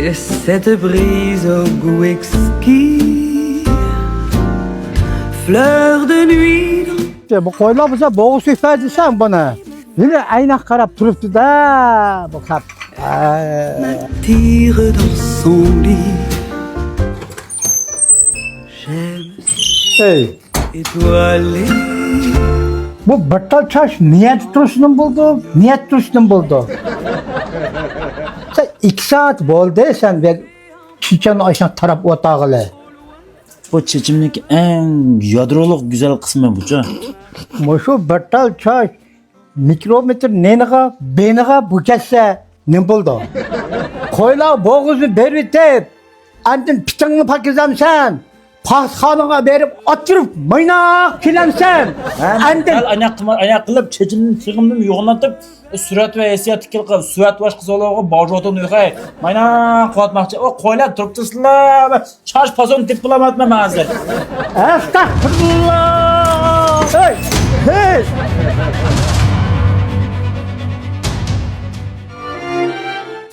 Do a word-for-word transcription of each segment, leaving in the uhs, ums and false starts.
Et cette brise au goût exquis, fleur de nuit. بۇ قويلار بولسا بوغۇز سۆيۈپ دېسەم بۇنى. يەنە ئەينەك قاراپ تۇرۇپتۇ-دە بۇ خەپ. M'attire dans son lit. J'aime étoilé. بۇ بىر تال چاچ نىيەتتە تۇرسىنىم بولدى، نىيەتتە تۇرسىنىم بولدى. سەن ئىككى سائەت بولدى، سەن بىر چېچەڭنى ئاشۇنداق تاراپ ئولتۇرغىلى. بۇ چېچىمنىڭكى ئەڭ يادرولۇق گۈزەل قىسمى بۇچۇ. مۇشۇ بىر تال چاچ مىكرومېتىر نېنىغا، بېنىغا بۇ كەتسە نېمە بولىدۇ؟ قويلار بوغۇزنى بېرىۋېتىپ، ئاندىن پىتىڭنى پاكىزامسەن، پاختىخانىغا بېرىپ ئاتتۇرۇپ مايناق كېلەمسەن. ھە، ئاندىن دەل ئايناق قىلما-، ئايناق قىلىپ، چېچىمنى تېغىمدىن يوغىناتىپ، سۈرەت ۋە ھېسسىياتلىق قىلىپ، سۈرەت باشقا سولىغا باجوتۇن يوخەي. مايناق قىلىۋاتماقچى. ئۇ قويلار تۇرۇپتۇسىلا. چاچ پاسون تېپىپ بولالمايتتىم ھازىر. ئەستەغپىرۇللا! ھەي! ھەي!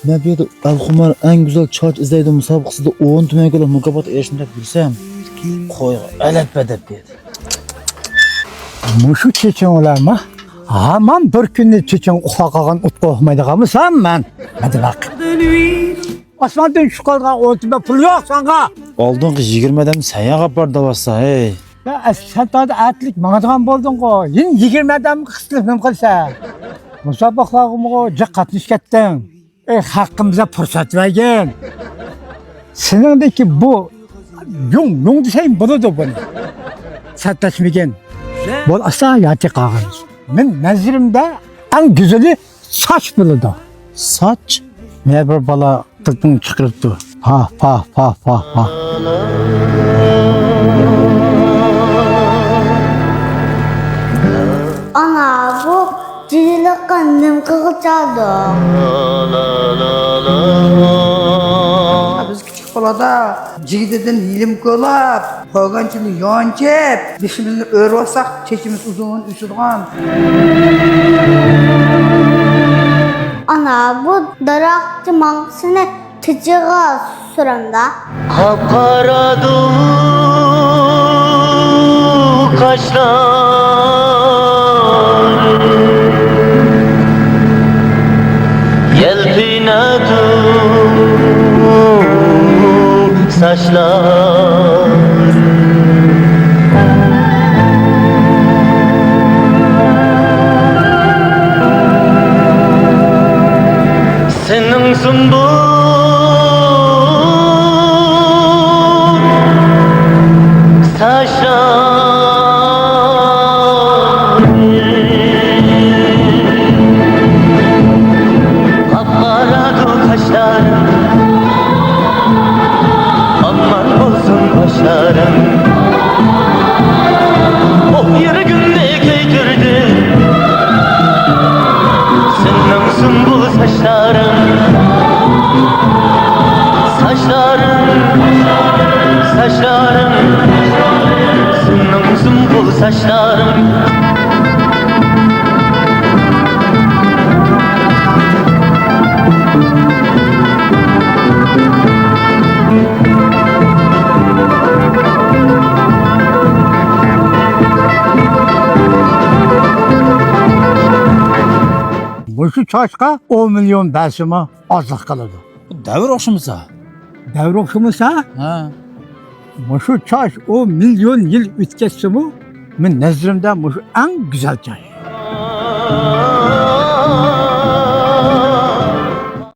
مەن بۇ يەردە ئەلخۇمار ئەڭ گۈزەل چاچ ئىزدەيدۇ مۇسابىقىسىدە ئون تۈمەن كولا مۇكاپات ئېرىشتىم دەپ يۈرسەم، قويغا ئەلەتپە دەپ بەردى. مۇشۇ چېچىڭلارمۇ؟ ھامان بىر كۈننى چېچىڭ ئۇخلاپ قالغان ئۇتقا ئۇقمايدىغانمۇسام مەن؟ مەدىۋاق. ئاسماندىن چۈشۈپ قالىدىغان ئون تۈمەن پۇل يوق ساڭا. ئالدىنقى يىگىرمە ئادەم سەن ياغاپ بار دەۋاتسا، ھەي. يا، ئەس-، سەن تازا ئەتىلىك ماڭىدىغان بولدۇڭغۇ. يەنە يىگىرمە ئادەمگە قىستىلىپ نېمە قىلىسەن؟ مۇسابىقىلەرگىمۇ جىق قاتنىشىپ كەتتىڭ. ئەي، خەلقىمىزگە پۇرسەت بەرگىن. سېنىڭدىكى بۇ يۇڭ، يۇڭ دېسەم بولىدۇ بۇنى. سەتلەشمىگىن. بول ئاستا ياتى قالغان. مېنىڭ نەزىرىمدە ئەڭ گۈزىلى ساچ بولىدۇ. ساچ؟ مەن بىر بالا قىزنى چىقىرىپتۇ. پا، پا، پا، پا، پا. ئانا، بۇ جىگدىلىققا نېمە قىلغۇچالدۇ؟ بىز كىچىك بالىدا جىگدىدىن يېلىم كولاپ، قورغانچىنى يونچىپ، بېشىمىزنى ئۆرۈۋالساق، چېچىمىز ئۇزۇن ئۆسىدىغان. ئانا، بۇ داراقچى ماڭقىسىنى تىجىغا سۈرەمدۇ؟ قاپقارادۇ قاشلار، يەلپۈنەدۇ ساچلار. سېنىڭ سۇمبۇل ساچلار. قاپقارادۇ قاشلىرىڭ، ئامان بولسۇن باشلىرىڭ. ئوھ، يۈرىكىمنى كۆيدۈردى سېنىڭ سۇمبۇل ساچلىرىڭ. ساچلىرىڭ، ساچلىرىڭ، سېنىڭ سۇمبۇل ساچلىرىڭ. مۇشۇ چاچقا ئون مىليون بەرسىمۇ ئازلىق قىلىدۇ. دەۋر ئوخشىمىسا. دەۋر ئوخشىمىسا؟ ھە. مۇشۇ چاچ ئون مىليون يىل ئۆتكەچسىمۇ، مېنىڭ نەزىرىمدە مۇشۇ ئەڭ گۈزەل چاچ.